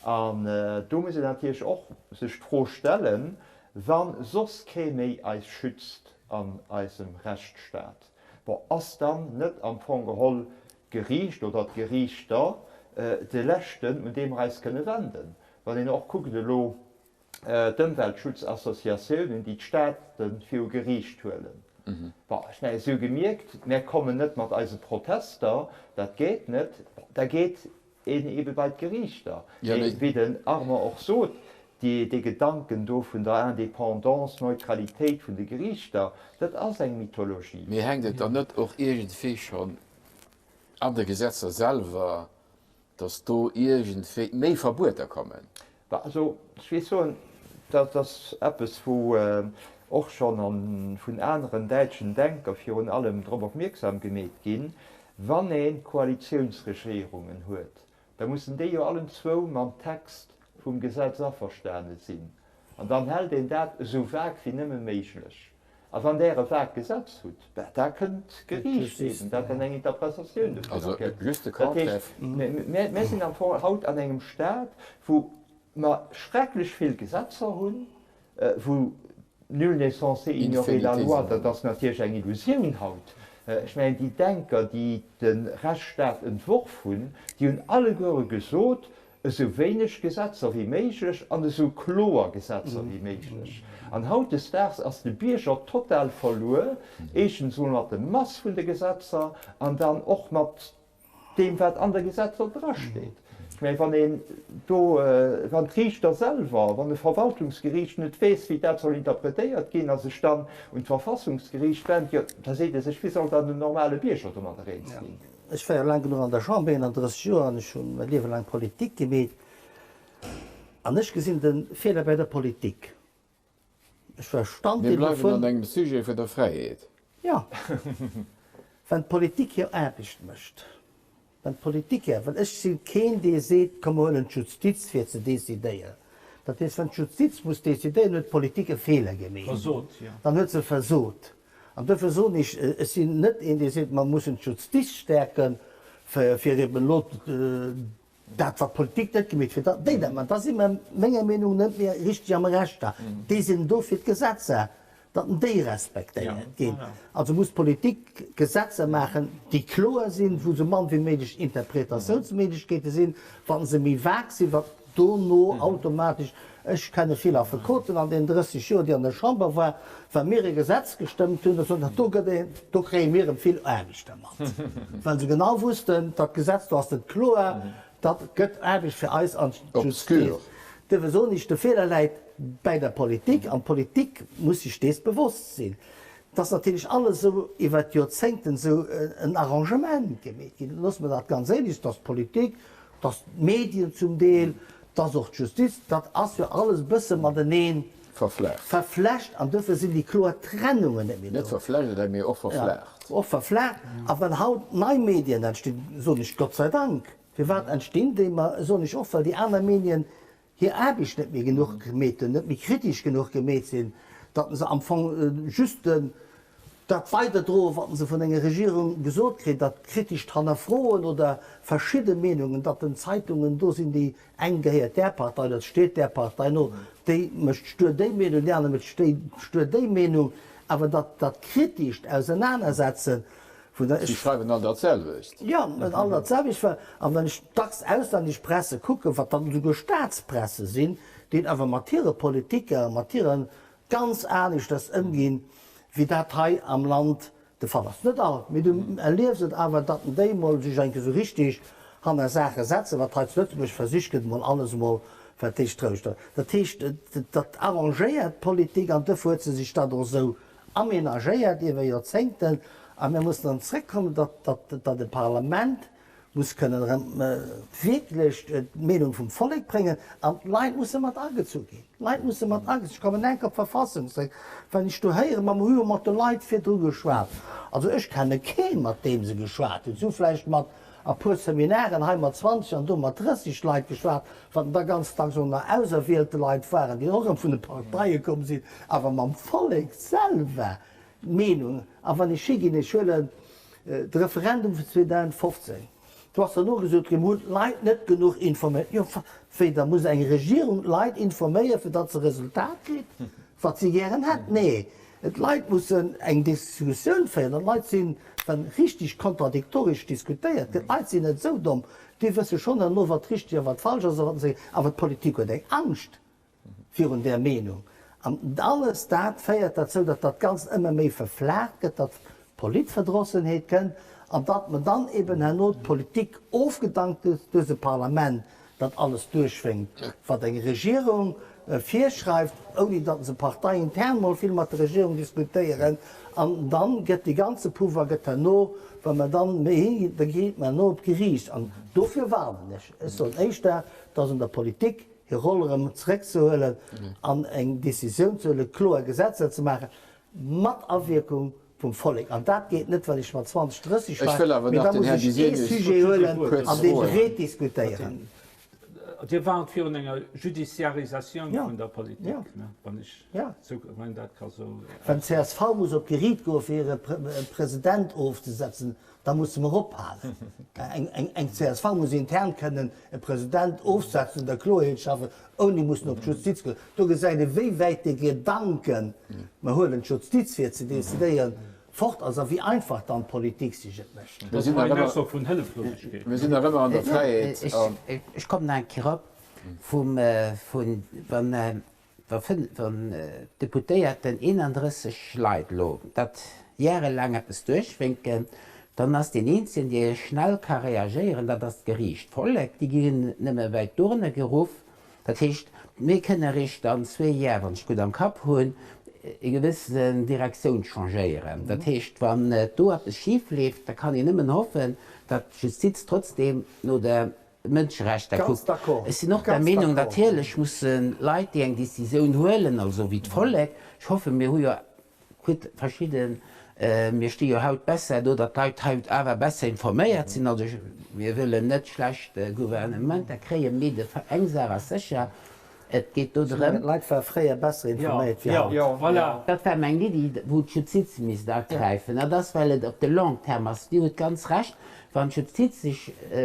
An do muss een natierlech och sech d'Fro stellen, wa soss kee méi eis schützt an eisem Rechtsstaat, bon, ass dann net am Fong geholl d'Geriicht oder d'Geriichter de leschten, un dee mer eis kënne wenden? Wann een och kuckt elo d'Ëmweltschutzassociatiounen, déi d'Staate viru Geriicht huelen, bon, ech mengen, si hu gemierkt, mär kommen net mat eise Protester, dat geet net, da geet een ebe bei d'Geriichter. Mee wéi den Armand och sot, dee Gedanken do vun der Indépendance, Neutralitéit vun de Geriichter, dat ass eng Mythologie. Mee hänkt et dann net och iergendwéi schonn an de Gesetzer selwer, Dass do iergendwéi méi Verbueter kommen? Bah, also ech weess soen, dat ass eppes, wou och schonn vun aneren däitschen Denker virun allem drop opmierksam gemeet ginn, Wann ee Koalitiounsregierungen huet, da mussen déi jo allen zwou mam Text vum Gesetz averstane sinn. An dann hält een dat esou vag wéi nëmme méiglech. A wann Där e vague Gesetz hutt, bah, da kënnt d'Geriicht eben, dat dann eng Interpretatioun dovunner gëtt. Dat heescht, mär sinn am Fong haut an engem Staat, wou mer schrecklech vill Gesetzer hunn, wou nul n'est censé ignorer la loi, dat ass natierlech eng Illusioun haut. Ech mengen, déi Denker, déi de Rechtsstaat entworf hunn, déi hunn alleguere gesot, Esou wéineg Gesetzer wéi méiglech an esou kloer Gesetzer wéi méiglech. An hautdesdaags ass de Bierger total verluer, éischtens emol mat de Mass vun de Gesetzer an dann och mat deem, wat an de Gesetzer drasteet. Ech mengen, wann een do, wann d'Riichter selwer, wann e Verwaltungsgeriicht net weess, wéi dat soll interpretéiert ginn a sech dann un d'Verfassungsgeriicht wennt, jo, da seet e sech, wéi soll dann en normale Bierger domadder eens ginn? Ech war jo laang genuch an der Chamber, 31 Joer, an ech hu mäi Liewe laang Politik gemeet. An ech gesinn de Feeler bei der Politik. Ech war Mir Standdeel bleiwen dovun. an engem Sujet vun der Fräiheet. Jo, wann d'Politik hir Aarbecht mécht. Wann d'Politiker, well ech si keen, dee seet, komm mer huelen d'Justiz fir ze decidéieren. Dat heescht, wann d'Justiz muss decidéieren, huet d'Politik e Feeler gemeet. Versot, jo. Dann huet se versot. An duerfir soen ech, ech sinn net een, dee seet, mer mussen d'Justiz stäerken, fir eben elo dat, wat d'Politik net gemeet, fir datt déi dat maachen. Da si mer menger Meenung no net méi richteg am Rechtsstaat. Déi sinn do fir d'Gesetzer, datt déi respektéiert ginn. Also muss d'Politik Gesetzer maachen, déi kloer sinn, wou esou mann wéi méiglech Interpretatiounsméiglechkeete sinn. Wa se méi vag sinn, wat dono automatesch, ech kenne vill Affekoten an deenen 30 Joer, déi an der Chamber war, wa mir e Gesetz gestëmmt hunn, da soen se, do gëtt een, do kréie mir erëm vill Aarbecht dermat, well se genau wussten, dat Gesetz do ass net kloer, dat gëtt Aarbecht fir eis an d'Justiz. Duerfir soen ech, de Feeler läit bäi der Politik an d'Politik muss sech dees bewosst sinn. Et ass natierlech alles esou iwwert d'Joerzéngten esou en Arrangement gemeet ginn, loosse mer dat ganz éierlech, dass d'Politik, dass d'Medien zum Deel, dass och d'Justiz, dat ass jo alles e bësse matenee verflecht an duerfir sinn déi kloer Trennungen net méi do. Net verflecht eleng, mee och verflaacht. Och verflaacht. A wann haut nei Medien entstinn, soen ech Gott sei Dank, firwat entstinn déi? Ma soen ech och, well déi aner Medien hir Aarbecht net méi genuch gemeet hunn, net méi kritesch genuch gemeet sinn, datt se am Fong just dat weiderdroen, wat se vun enger Regierung gesot kritt, dat kritescht Hannerfroen oder verschidde Meenungen, datt den Zeitungen do sinn, déi eng gehéiert där Partei oder steet där Partei no, déi mécht stuer déi Meenung, déi aner mécht stuer déi Meenung, awer datt dat kritescht Ausenanersetzen Vun der. Si schreiwen all dat selwecht. Jo, all dat selwecht. Well, an wann ech dacks auslännesch Presse kucken, wat dann esouguer Staatspresse sinn, déi awer mat hire Politiker, mat hire ganz aneschters ëmginn, wéi dat hei am Land de Fall ass. Net all, mee du erliefs et awer, datt déi emol sech eng Kéier esou richtig hanner Saache setzen, wat hei zu Lëtzebuerg versicht gëtt, emol alles emol fir d'éischt roueg. Dat heescht, dat arrangéiert d'Politik an duerfir huet se sech dat och esou amenagéiert iwwer Joerzéngten a mir mussen erëm zrëckkommen, datt, datt e Parlament muss kënnen erëm wierklech d'Meenung vum Vollek bréngen an d'Leit musse mat agezu ginn. D'Leit musse mat agezu. Ech kommen enk op d'Verfassung zrëck, wann ech do héieren, ma mer hu jo mat de Leit virdru geschwat. Also ech kenne kee mat deem se geschwat hunn. Se hu vläicht mat a puer Seminaren hei mat 20 an do mat 30 Leit geschwat, wat da ganz dacks och nach auserwielte Leit waren, déi och erëm vun de Parteie komm sinn, awer mam Vollek selwer d'Meenung. A wann ech higinn, ech huelen de Referendum vun 2015, do ass dann och gesot ginn, mir hunn d'Leit net genuch informéiert. Jo, wéi, da muss eng Regierung d'Leit informéieren, fir datt se e Resultat kritt, wat si gären hätt? Nee, D'Leit mussen eng Diskussioun féieren an d'Leit sinn, wann richtig kontradiktoresch diskutéiert gëtt, d'Leit sinn net esou domm, déi wësse schonn herno wat richtig a wat falsch ass a wat se, awer d'Politik huet eng Angscht virun där Meenung an alles dat féiert derzou, datt dat Ganzt ëmmer méi verflaacht gëtt, datt Politverdrossenheet kënnt an datt mer dann eben herno d'Politik ofgedankt gëtt duerch e Parlament, dat alles duerchwénkt, wat eng Regierung virschreift, ouni datt se parteiintern mol vill mat der Regierung diskutéieren. An dann gëtt dee ganze Pouvoir gëtt herno, wa mer dann méi hinginn, da geet mer herno op d'Geriicht. An dofir warnen ech. Ech soen éischter, et ass un der Politik, hir Roll erëm zeréckzehuelen an eng Décisioun ze huelen, kloer Gesetzer ze maachen, mat Awierkung vum Vollek. An dat geet net, well ech mat 20, 30 Ech wëll war, awer mee nach da den muss Här ech ee Bisenius Sujet huelen kuerz an dee froen. breet diskutéieren. Dir warnt virun enger Judiciarisatioun Ja, vun der Politik, ja, ne, wann ech ja. esou, wann een dat ka sou. Wann d'CSV muss op d'Geriit goe fir hire President ofzesetzen, Da musse mer ophalen. Eng csv muss intern kënnen e President ofsetzen oder Kloerheet schaffen, ouni mussen op d'Justiz goen. Do gesäit ee wéi wäit dee Gedanken, mer huelen d'Justiz fir ze decidéieren, fort ass a wéi einfach dann d'Politik sech et mécht. Mir sinn nach ëmmer, mir sinn nach ëmmer an der Fräiheet an. Ech kommen nach eng Kéier op vum, vun, wann Wa Deputéierten, 31 Leit elo, dat järelaang eppes duerchwénken, dann ass deen eenzegen, dee schnell ka reagéieren, dat ass d'Geriicht. D'Vollek, déi ginn nëmme bei d'Urne geruff. Dat heescht, mir kënne eréischt an zwee Jar, wann ech gutt am Kapp hunn, e gewëssen Direktioun changéieren. Dat heescht, wann do eppes schif leeft, da kann een nëmmen hoffen, datt d'Justiz trotzdeem no der Mënscherechter Ganz kuckt. d'accord. Ech sinn och der Ganz Meenung, d'accord. natierlech musse Leit, déi eng Décisioun huelen, also wéi d'Vollek, ech hoffen, mir hu jo gutt verschidden, mir sti jo haut besser do, datt d'Leit haut awer besser informéiert sinn, also ech. Mir wëllen net schlecht Gouvernementer kréien, mee de eng Saach ass sécher, et geet do drëm. D'Leit ware fréier besser informéiert wéi haut. Voilà. Dat war meng Iddi, wou d'Justiz misst agräifen. Dat ass, well et op de long terme ass. Dir hutt ganz Recht, wann d'Justiz sech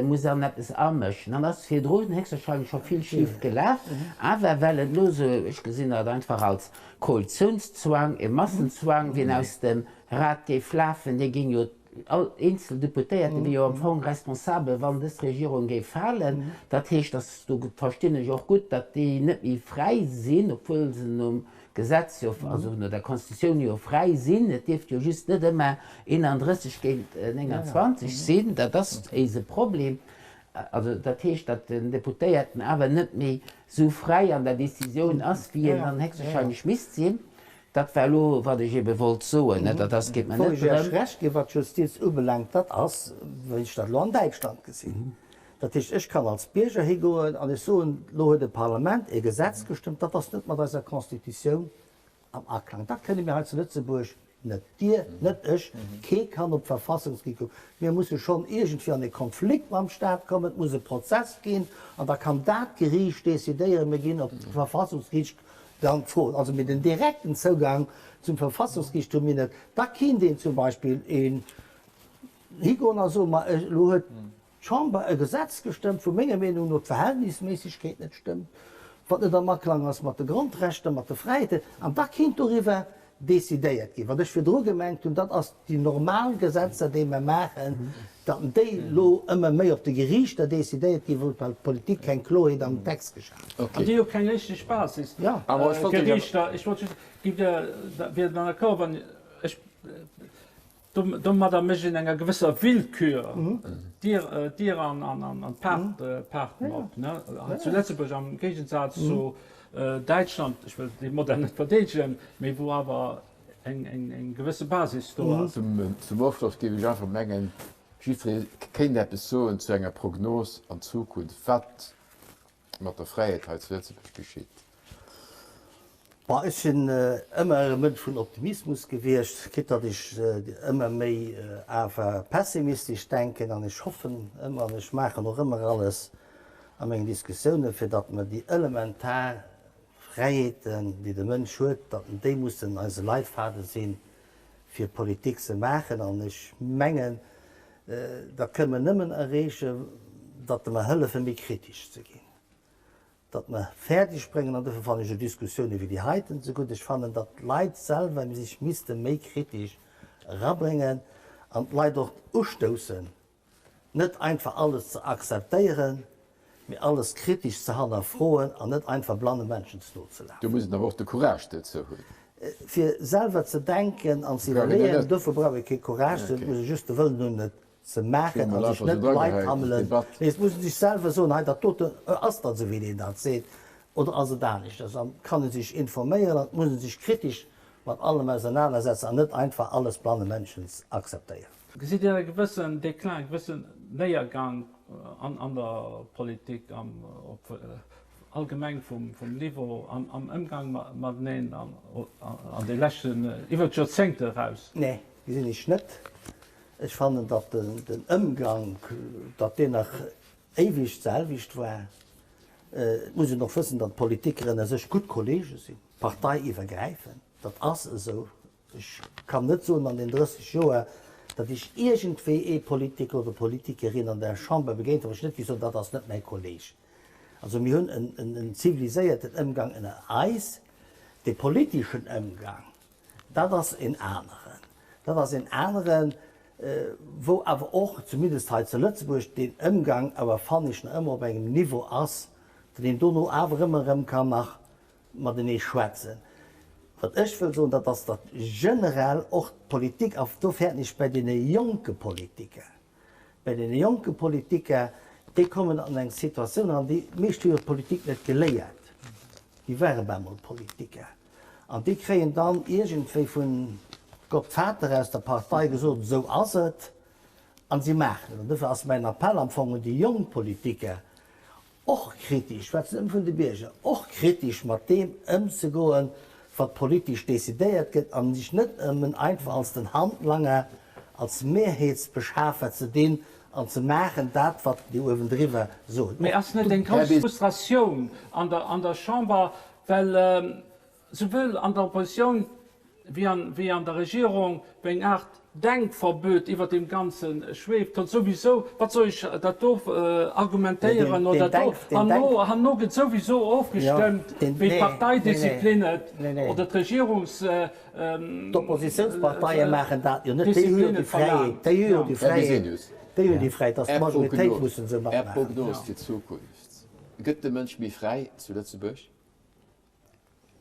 muss an eppes amëschen, dann ass virdrun héchstwahrscheinlech scho vill schif gelaf. Awer well et elo esou, ech gesinn dat einfach als Koalitiounszwang, e Massenzwang, wien aus dem Rad géif lafen, dee géing jo All eenzel Deputéierte wier jo am Fong responsabel, wann dës Regierung géif falen. Dat heescht, dass, do verstinn ech och gutt, datt déi net méi fräi sinn, obwuel se nom Gesetz jo, also no der Constitutioun jo fräi sinn. Et dierft jo just net ëmmer 31 géint 29 sinn. Dat ass éise Problem. Also dat heescht, datt den Deputéierten awer net méi esou fräi an der Décisioun ass, wéi en dann héchstwahrscheinlech misst sinn. Dat war elo, wat ech ebe wollt soen. Dat ass, geet mer Wou net ech Iech drëm. Recht ginn, wat d'Justiz ubelaangt, dat ass, wéi ech dat elo an Däitschland gesinn. Dat heescht, ech kann als Bierger higoen an ech soen, elo huet e Parlament e Gesetz gestëmmt, dat ass net mat eiser Constitutioun am Aklang. Dat kënne mir hei zu Lëtzebuerg net. Dir, net ech, kee kann op d'Verfassungsgeriicht goen. Mir musse schonn iergendwéi an e Konflikt mam Staat kommen, et muss e Prozess ginn an da kann dat Geriicht decidéieren, mir ginn op d'Verfassungsgeriicht Dann d'Fro, also mee den direkten Zougang zum Verfassungsgeriicht hu mir net. Da kinnt een zum Beispill een higoen a soen, ma elo huet d'Chamber e Gesetz gestëmmt, wou menger Meenung no d'Verhältnisméissegkeet net stëmmt, wat net am Aklang ass mat de Grondrechter, mat de Fräiheeten, an da kinnt doriwwer decidéiert ginn. Wat ech virdru gemengt hunn, dat ass déi normal Gesetzer, déi mer maachen, datt déi elo ëmmer méi op de Geriichter decidéiert ginn, wou d'Politik keng Kloerheet am Text geschaf huet. An déi hu keng richteg Basis. Geriichter, ech wollt just, gitt Der, wiert Der dann d'accord, wann ech domadder mécht een enger gewësser Willkür d'Dier an d'Paarten op, ne? Hei zu Lëtzebuerg, am Géigensaz zu Däitschland, ech wëll dee Modell net verdeedegen, mee wou awer eng gewësse Basis do ass. Zum Ofschloss géif ech einfach mengen, jiddweree kéint eppes soen zu enger Prognos an Zukunft, wat mat der Fräiheet hei zu Lëtzebuerg geschitt. Bon, ech sinn ëmmer e Mënsch vun Optimismus gewiescht, quitte datt ech ëmmer méi awer pessimistesch denken an ech hoffen ëmmer an ech maachen och ëmmer alles a mengen Diskussiounen, fir datt mer déi elementar Fräiheeten, déi de Mënsch huet, datt déi mussen eise Leitfaden sinn, fir Politik ze maachen. An ech mengen, dat kënne mer nëmmen erreechen, datt mer hëllefe méi kritesch ze ginn. Datt mer fäerdeg bréngen, an dofir fannen ech esou Diskussioune wéi déi heiten esou gutt, ech fannen, datt d'Leit selwer sech misste méi kritesch erabréngen an d'Leit och ustoussen, net einfach alles ze akzeptéieren, mee alles kritesch ze hannerfroen an net einfach blanne Menschen nozelafen. Do muss een awer och de Courage dozou hunn. Fir selwer ze denken an ze iwwerleeën, dofir brauch ee kee Courage, et muss ee just de Wëllen hunn, et ze maachen a sech net d'Leit hammelen, mee et muss ee sech selwer soen, hei dat doten, ass dat esou wéi deen dat seet oder ass et aneschters? An et kann ee sech informéieren an et muss ee sech kritesch mat allem ausernanersetzen an net einfach alles blanne Menschens akzeptéieren. Gesitt Dir e gewëssen Déclin, e gewëssen Néiergang an der Politik, allgemeng vum Niveau am Ëmgang mateneen an de leschten, iwwer d'Joerzéngte eraus? Nee, gesinn ech net. Ech fannen, datt den Ëmgank, datt deen nach éiweg d'selwecht war. Et muss een och wëssen, datt d'Politiker ënner sech gutt Kollege sinn, parteiiwwergräifend. Dat ass esou. Ech kann net soen an den 30 Joer, datt ech iergendwéi ee Politiker oder Politikerin an der Chamber begéint hunn, wou ech net géif soen, dat ass net mäi Kolleg. Also mir hunn en ziviliséierten Ëmgang ënner eis. Dee politeschen Ëmgang, Dat ass en aneren. Dat ass en aneren, wou awer och, zumindest hei zu Lëtzebuerg, deen Ëmgang awer, fannen ech, nach ëmmer op engem Niveau ass, datt een dono awer ëmmer erëm kann nach matenee schwätzen. Wat ech wëll soen, dat ass, datt generell och d'Politik, a do fäerten ech bei deene jonke Politiker, bei deene jonke Politiker, déi kommen an eng Situatioun eran, déi meescht hu jo d'Politik net geléiert, déi ware bemol Politiker. An déi kréien dann iergendwéi vun Gott Vater aus der Partei gesot, esou ass et, an si maachen et. An dofir ass mäin Appell am Fong un déi jonk Politiker, och kritesch, ech schwätzen ëmmer vun de Bierger, och kritesch mat deem ëmzegoen, wat politesch decidéiert gëtt, an sech net nëmmen einfach als den Handlanger, als Mehrheetsbeschafer ze dinn. an ze maachen dat, wat déi uewendriwwer soen. Mee ass net eng grouss Frustratioun an der Chamber, well souwuel an der Oppositioun wéi an der Regierung wéi eng Aart Denkverböt iwwert deem Ganze schweeft? Konnt souwisou, wat soll ech dat do argumentéieren oder do? Herno, herno gëtt souwisou ofgestëmmt, wéi d'Parteidisziplin et oder d'Regierungs. D'Oppositiounsparteie maachen dat jo net, déi hu jo déi Fräiheet, déi hu jo déi Fräiheet, déi hunn déi Fräiheet, datt d'Majoritéit mussen esou Är matmaachen. Prognos fir d'Zukunft, Gëtt de Mënsch méi fräi zu Lëtzebuerg?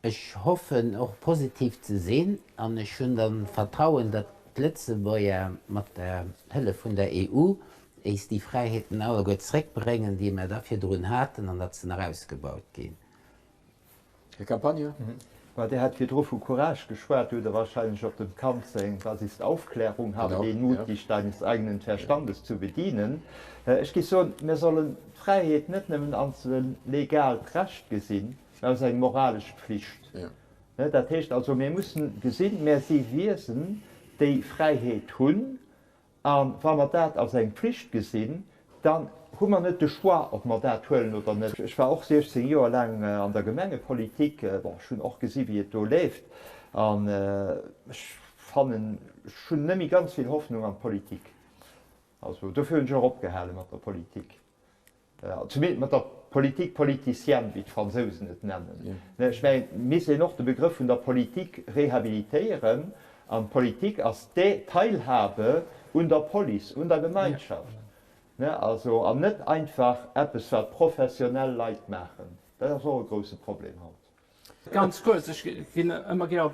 Ech hoffen och positiv ze sinn an ech hunn dann Vertrauen, datt d'Lëtzebuerger mat der Hëllef vun der EU éis déi Fräiheeten alleguer zréckbréngen, déi mer da virdrun haten an datt se nach ausgebaut ginn. Här Campagna. Ma Dir hat virdru vu Courage geschwat, do hutt Der wahrscheinlech op dem Kant seng Was ist Aufklärung? Habe den Mut, dich deines eigenen Verstandes zu bedienen. Ech géif soen, mir sollen d'Fräiheet net nëmmen als e legaalt Recht gesinn, mä als eng moralesch Pflicht. Dat heescht also, mir mussen gesinn, mir si Wiesen, déi Fräiheet hunn, A wa mer dat als eng Pflicht gesinn, dann hu mer net de Choix, ob mer dat huelen oder net. Ech war och 16 Joer laang an der Gemengepolitik. Bon, ech hunn och gesi wéi et do leeft. An ech fannen, ech hunn net méi ganz vill Hoffnung an d'Politik. Also dofir hunn ech och opgehale mat der Politik. Zumindest mat der Politique politicienne, wéi d'Fransousen et nennen. Ech mengen, et misst een och de Begrëff vun der Politik rehabilitéieren. An d'Politik ass d'Teilhabe un der Police, un der Gemeinschaft. Also, an net einfach eppes, wat professionell Leit maachen. Dat ass och e grousse Problem haut. Ganz kuerz, ech ginn ëmmer gär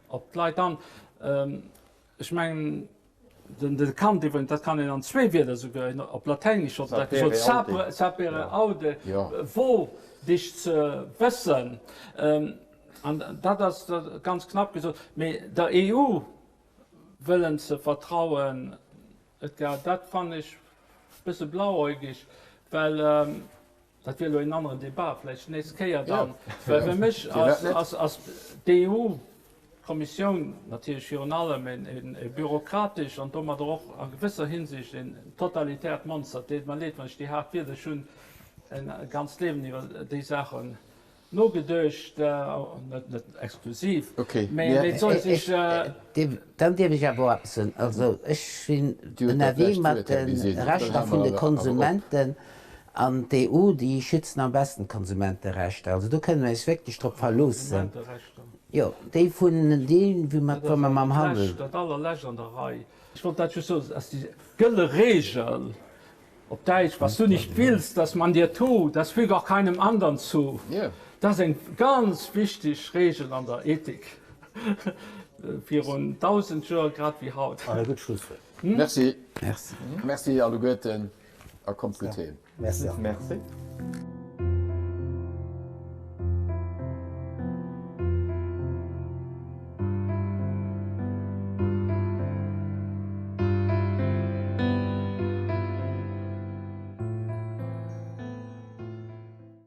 op d'Leit an. Ech mengen, de Kant iwwregens, dat kann een an zwee Wierder souguer, op Latäinesch huet en dat gesot, sapere, sapere aude, wo dich ze wëssen. An dat ass ganz knapp gesot. Mee der EU wëllen ze vertrauen, Edgar, dat fannen ech e bësse blauäugig, well Dat wier elo een aneren Debat, vläicht d'nächst Kéier dann. Well fir mech ass d'EU-Kommissioun natierlech virun allem e bürokratesch an domadder och a gewësser Hinsicht en totalitäert Monster. Et deet mer leed, wann ech déi haart Wierder, ech hunn e ganzt Liewen iwwer déi Saachen Nogeduecht, net exklusiv, mee et soll sech. Dann dierf ech awer och eppes soen. Also ech sinn ënnerwee mat de Rechter vun de Konsumenten an d'EU, déi schützen am besten d'Konsumenterechter. Also do kënne mir eis wierklech drop verloossen. Jo, déi vun deem, wou mer mam Handel. Dat allerlescht an der Rei. Ech wollt dat just soen, dat ass déi gëlle Regel. Op Däitsch, Was du nicht willst, dass man dir tu, das füg auch keinem andern zu. Dat ass eng ganz wichteg Regel an der Ethik, virun 1.000 Joer grad wéi haut. An e gutt Schlusswuert. Merci. Merci alleguerten a kommt gutt heem. Merci. Merci.